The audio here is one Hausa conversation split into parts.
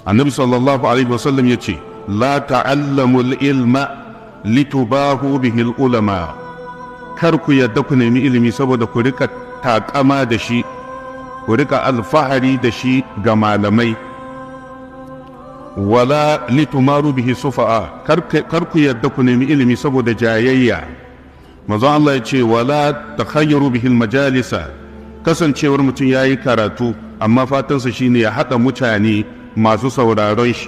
Annabi sallallahu alaihi wasallam ya ce, la ta'allamul ilma litubahu bihil ulama. Kar ku yadda ku nemi ilimi saboda ku rika takama da shi, ku rika alfahari da shi ga malamai. Wala litumaru bihi sufa'a, kar ku yadda ku nemi ilimi saboda jayayya. Manzon Allah ya ce, wala takhayyaru bihi majalisa. Kasancewar mutum yayi karatu amma fatansa shine ya haɗa mutane masu sauraron shi.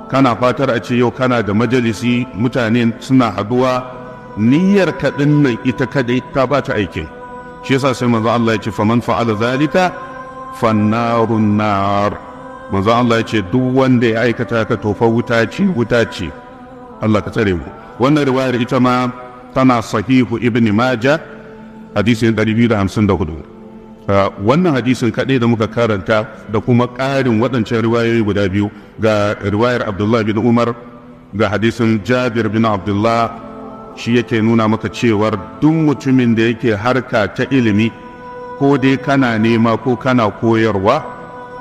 Kana fatar a ce yau kana da majalisi, mutane suna haduwa, niyyar ka nan ita kadai ta bata aikin. Shi yasa sai manzon Allah ya ce, faman fa'ala zalika fannarun nar. Manzon Allah ya ce duk wanda ya aikata ka tofa wuta ce, wuta ce. Allah ka tsare mu. Wannan riwayar ita ma tana sahihu Ibn Majah, hadisin 254. Wannan hadisin kaɗai da muka karanta da kuma ƙarin waɗancan riwayoyi guda biyu, ga riwayar Abdullah bin Umar, ga hadisin Jabir bin Abdullah, shi yake nuna maka cewar duk mutumin da yake harka ta ilimi, ko dai kana nema ko kana koyarwa,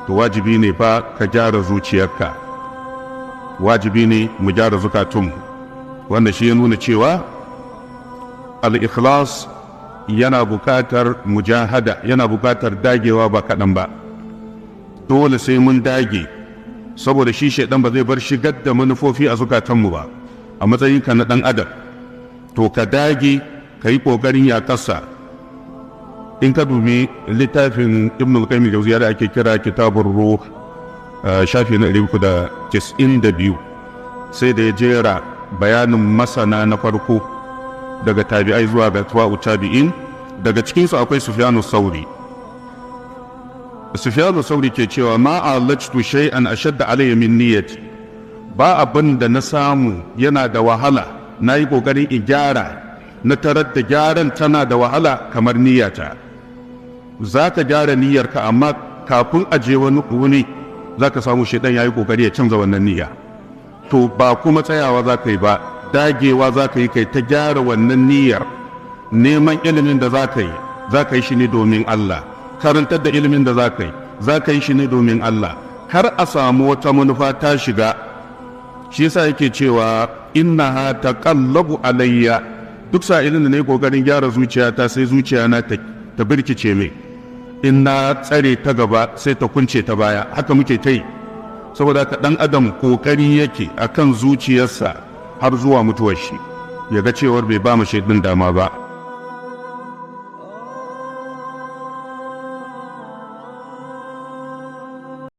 to wajibi ne fa ka gyara zuciyarka. Wajibi ne mu gyara zukatunmu. Wanda shi ya nuna cewa al-ikhlas yana bukatar mujahada, yana bukatar dagewa ba kaɗan ba. Dole sai mun dage, saboda shi shaidan ba zai bar shigar da manufofi a zukatanmu ba. A matsayinka na ɗan adam, to ka dage ka yi ƙoƙarin yaƙarsa. In ka dubi littafin Ibn al-Qayyim Jawziya da ake kira Kitabur Ruh, shafi na 392, sai da ya jera bayanin masana na farko daga tabi'ai zuwa ga atba'u tabi'in. Daga cikinsu akwai Sufyanu Sauri. Sufyanu Sauri ke cewa, ma alajtu shay'an ashadda alayya min niyyati. Ba abin da na samu yana da wahala, na yi ƙoƙarin in gyara, na tarar da gyaran tana da wahala kamar niyyata. Za ka gyara niyyarka, amma kafin a je wani wuni za ka samu shaidan ya yi ƙoƙari ya canza wannan niyya. To ba kuma tsayawa za ka yi ba, dagewa za ka yi kai ta gyara wannan niyyar. Neman ilimin da za ka yi, za ka yi shi ne domin Allah. Karantar da ilimin da za ka yi, za ka yi shi ne domin Allah. Kar a samu wata manufa ta shiga. Shi yasa yake cewa, innaha taqallabu alayya. Duk sa'ilin da na yi kokarin gyara zuciyata, sai zuciya na ta birkice mai. In na tsare ta gaba, sai ta kunce ta baya. Haka muke ta yi. Saboda ka dan adam kokari yake akan zuciyarsa har zuwa mutuwar shi, ya ga cewar bai ba mu shaidin dama ba.